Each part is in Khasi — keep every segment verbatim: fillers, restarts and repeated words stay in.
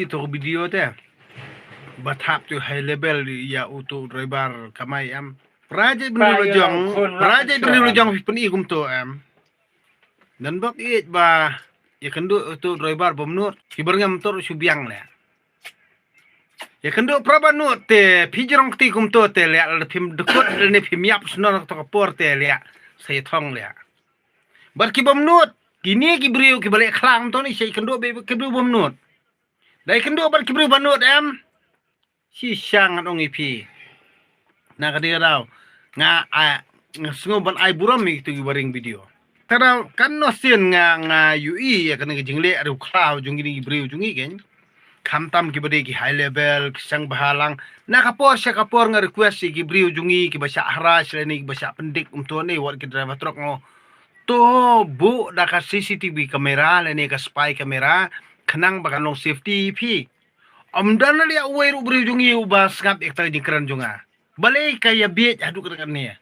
To video te. Ba thap to high level ïa uto u driver kamai em. Para jaitbynriew la jong, para jaitbynriew la jong phi pyni kumto em. Don bok ïeit ba ïakynduh uto u driver bym nud. Ki byrngem to shu biang leh. Ïakynduh para ba nud te phi jrong kti kumto te leh, lada phim dkut lane phim ïap shnong to ka por te leh. Sa ïathong leh. Bad ki bym nud, kine ki briew kiba leh khlang to ni sa ïakynduh bad ki briew bym nud. Da ïakynduh bad ki briew ba nud em. Shisha ngan ong ïa phi. Na kane ka daw nga, a, nga sngew ban ai burom ïa kito kiba ring video. Ka daw katno sien nga, nga ïohi ïa kane ka jingleh riewkhlaw jong kine ki briew jong ngi keiñ. Khamtam kiba dei ki high level, ki seng bhalang. Na ka por sha ka por nga request ïa ki briew jong ngi kiba shah harass lane kiba shah pyndik kumto ne wat ki driver truck, nga ong to buh da ka C C T V camera lane ka spy camera khnang ba kan long safety ïa phi. Ym don lei uwei ruh u briew jong ngi uba sngap ïa kata ka jingkren jong nga. Balei ka ïa bieit haduh katta katne.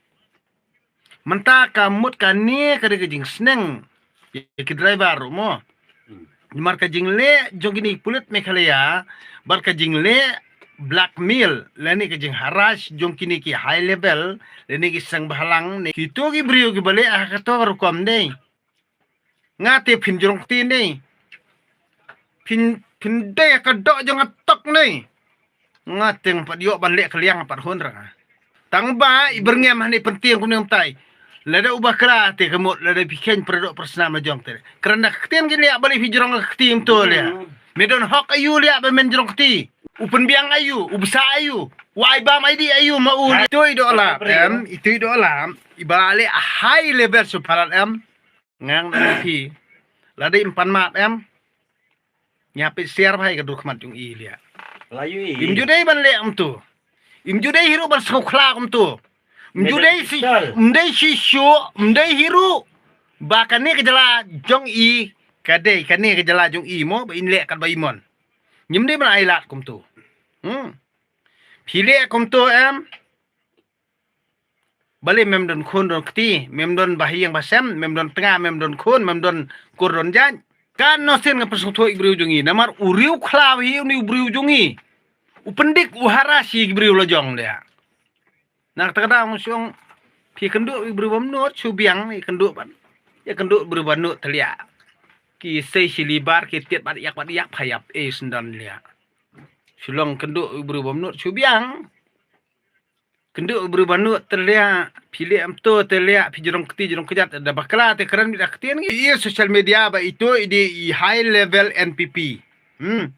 Mynta ka mut kane ka dei ka jingsneng ïa ki driver ruh mo. Namar ka jingleh jong kine ki pulit Meghalaya bad ka jingleh blackmail lane ka jingharass jong kine ki high level lane ki seng bhalang ne kito ki briew kiba leh ha kato ka rukom dei. Nga te phin jrong kti ne. Phin, phin dei ka doh jong nga tok ne. Nga te ngam pat ïoh ban leh ka liang pat hun ra nga. Tang ba i byrngem hangne pyntieng kumne kumtai. Lada u bakla te ka mut, lada phi kheiñ para doh para snam la jong te. Kren da ka ktien ki leh balei phi jrong ka kti kumto leh. Me don hok aïu leh ba men jrong kti. U pynbiang aïu, u bsa aïu. U ai bam aïu di aïu ma u leh. Itu i doh lap em, itu i doh lap. Iba leh high level su palat em. Ngan ong ïa phi. Lada im pan map em. Ngi hap peit siar bha ïa ka dur khmat jong i leh. La ïohi. Im ju dei ban leh kumto. Im ju dei hi ruh ban sngewkhla kumto. Ym ju dei shi, ym dei shisha, ym dei hi ruh. Ba kane ka jylla jong i, ka dei kane ka jylla jong i mo, ba in leh katba i mon. Ngim dei ban ai lad kumto. Hmm. Phi leh kumto em. Balei mem don khun don kti, mem don ba ha ïing ba sem, mem don tnga, mem don khun, mem don kur don jait. Katno sien nga pynsngewthuh ïa ki briew jong ngi, namar u riewkhlaw hi une u briew jong ngi. U pyndik u harass ïa ki briew la jong leh. Na kata ka daw nga shu ong phi kynduh ïa ki briew bym nud shu biang, ïakynduh ban. Ïakynduh briew ba nud te leh. Ki sei shi libar ki tied bad ïap bad ïap ha ïap ei sendon leh. Shu long kynduh ïa ki briew bym nud shu biang. Kynduh briew ba nud te leh, phi leh em to te leh, phi jrong kti jrong kjat, da bakla te kren beit da ktien ngi. Ïa social media ba ito i dei i high level N P P. Hmm.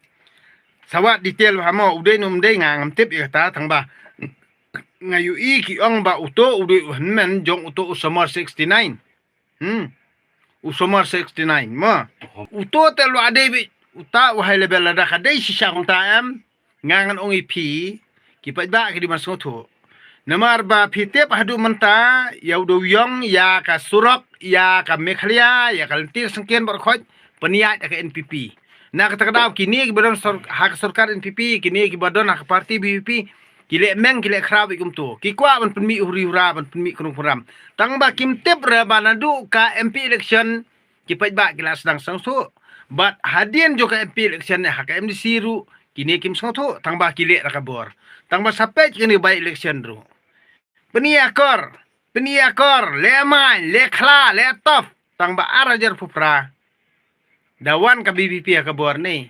Sa wad detail bha mo, u dei ne um dei nga ngam tip ïa kata tang ba. Nga ïohi ki ong ba uto u dei u hynmen jong uto u Samar sixty nine. Hmm. U Samar sixty nine mo. Uto te leh dei beit uta u high level lada ka dei shisha kumta em. Nga ngan ong ïa phi ki paidbah ki dei ban sngewthuh. Namar ba phi tip haduh mynta ïa u dei u ïong ïa ka surok ïa ka Meghalaya ïa ka lynti syngkien bad khoit pynïaid da ka N P P. Na kata ka daw kine kiba don sor-, ha ka sorkar N P P, kine kiba don ha ka party V P P, ki leh meng ki leh khraw beit kumto. Ki kwah ban pynmih huri hura ban pynmih kynrung kynram. Tang ba kim tip re ba naduh ka M P election ki paidbah ki la sdang sngewthuh. Bad hadien jong ka M P election ne ha ka M D C ruh kine kim sngewthuh tang ba ki leh da ka bor. Tang ba sa peit kine by election ruh. Pynïakor, pynïakor, leh main, leh khla, leh tough, tang ba ar hajar phew phra. Da wan ka V P P ha ka bor ne.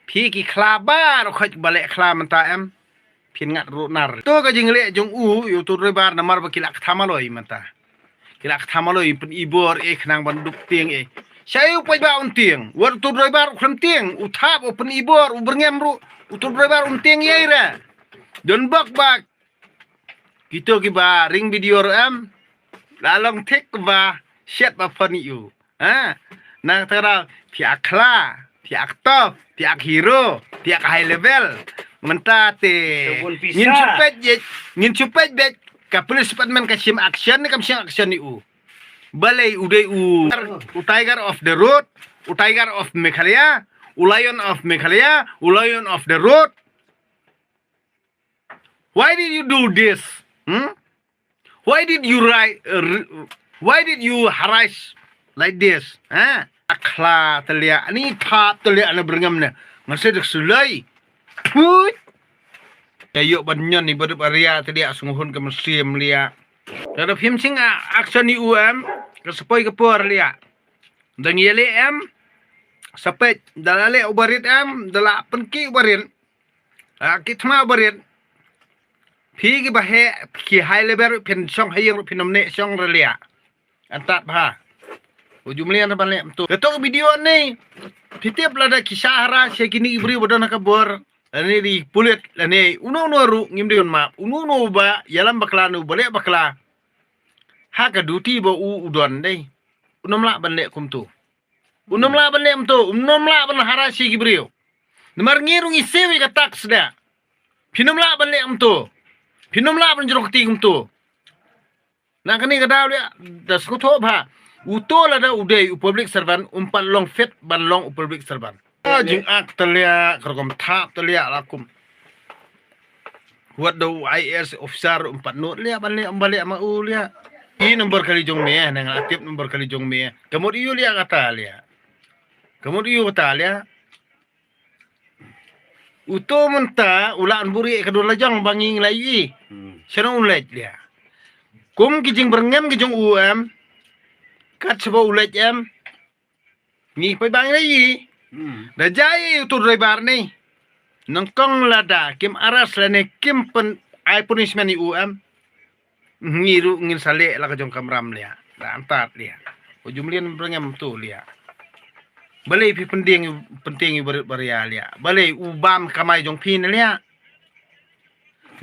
Phi ki khla baroh khoit ba leh khla mynta em. Phin ngat ruh nar. To ka jingleh jong u, ïa uto u driver namar ba ki la ktham aloi mynta. Ki la ktham aloi pyn-i bor eh khnang ban dup tieng eh. Sa ïa u paidbah un tieng. Wat uto u driver u khlem tieng, u thap u pyn-i bor, u byrngem ruh. Uto u driver un tieng ïa i re. Don bok ba kito kiba ring video ruh em. La long thik ba shet ba phone ïa u. Ha? Na kata ka daw phi ak khla, phi ak tough, phi ak hero, phi ak high level. Mynta te ngin shu peit beit, ngin shu peit beit ka police department ka shim action ne kam shim action ïa u. Balei u dei u, u tiger of the road, u tiger of Meghalaya, u lion of Meghalaya, u lion of the road. Why did you do this? Hmm? Why did you ri-, uh, ri-, why did you harass like this? Ha? Ak khla te leh, ani thap te leh, ani byrngem ne. Masih dak sulai. Put. Ya yok ban nyon ni badep area tadi asung hun ke mesim lia. Kada phim sing a action ni uam ke sepoi ke por lia. Dang yele em. Sepet dalale ubarit em dala penki ubarit. Ah, ki thma ubarit. Phi ki bahe ki high level phin song hayeng phin nomne song relia. Antat bha. U jumlian ban lem tu. Ketok video ni. Pitip lada ki sahara se kini ibri badon ka bor. Lani di pulit lani uno uno ru ngim di map. Uno uno ba yalam bakla nu balik bakla. Ha ka duty ba u udon dei. Unom la ban lek kum tu. Unom la ban lek kum tu. Unom la ban hara si ki brio. Namar ngi rung isi wi ka tak sda. Phi nom la ban lek kum tu. Phi nom la ban jrong kti kum tu. Na kani ka daw lia da skuto bha. Uto lada u dei u public servant um pat long fit ban long u public servant. Ah, jing ak telia kerkom thap telia lakum. Wat da u I A S officer um pat not lia ban lia um balik ma u lia. I number kali jong me nang la tip number kali jong me. Kemut iu lia kata lia. Kemut iu kata lia. Uto mynta u la an buri ka dun la jong ba ngi la i. Hmm. Shano un lej lia. Kum ki jing berngem ki jong u em. Kat sebo u lej em. Ngi pai bang la i. Hmm. Da jai uto driver ni. Nangkong lada kim aras la ne kim pen ai punishment i u em. Ngi ru ngin sale la ka jong kamram lia. Da antat lia. U jumlian berngem tu lia. Balei phi penting penting i barit baria lia. Balei u bam kamai jong phi ne lia.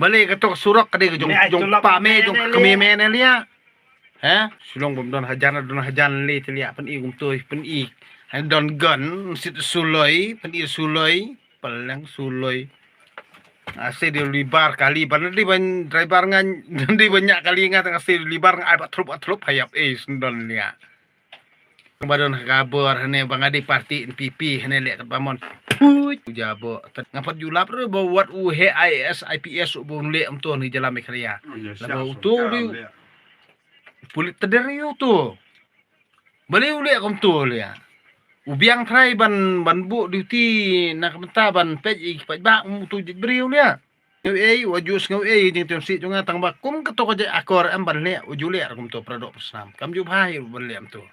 Balei ketok surok kade ka jong jong pa me jong kemi me ne lia. He? Sulong bom don hajan don hajan le te lia pen i kum tu pen i. Hai don gun sit suloi pen i suloi. Peleng suloi. Ase di libar kali ban di ban driver ngan di banyak kali ngan tang ase di libar ngan ai ba trup ba trup hayap eh sendon lia. Ba don kabor hane ba ngadi parti N P P hane lek ba mon. Pui jabo. Ngapat julap ru ba wat u he I A S I P S u bun lek em tu ni jalan Meghalaya. Laba utu di pulit teder yu tu. Bali u lek kum tu lia. U biang trai ban ban bu duty na kemta ban pej i pej ba um tu jit bri u lia. Ngau ei u aju sngau ei jing tiang si jong nga tang ba kum ketok je akor em ban lek u ju lek kum tu pradok pesnam. Kam ju bha i ban lek em tu.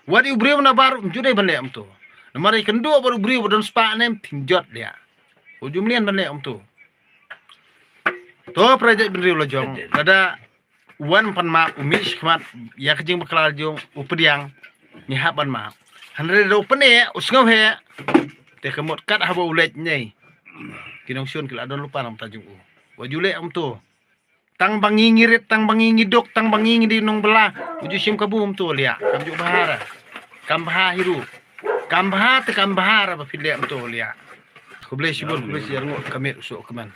Wat i u bri na bar um ju dei ban lek em tu. Namar i kendu ba u bri ba don spa nem tin jot lia. U ju mlian ban lek em tu. To prajek bynriew la jong. Lada wan pan ma u mi shikmat ya ka jing bakla jong u pdiang ni hap ban ma. Hanre do pne u sngau he. Te ka mot kat haba u lej nei. Ki nong shun ki la don lupa nam ta jong u. Wa ju lek em tu. Tang bangi ngirit tang bangi ngiduk tang bangi ngidi nong bela. U ju shim ka bum tu lia. Kam ju bahara. Kam baha hiru. Kam baha te kam bahara ba phi lek em tu lia. Khublei shibun khublei shibun kamit usuk kemen.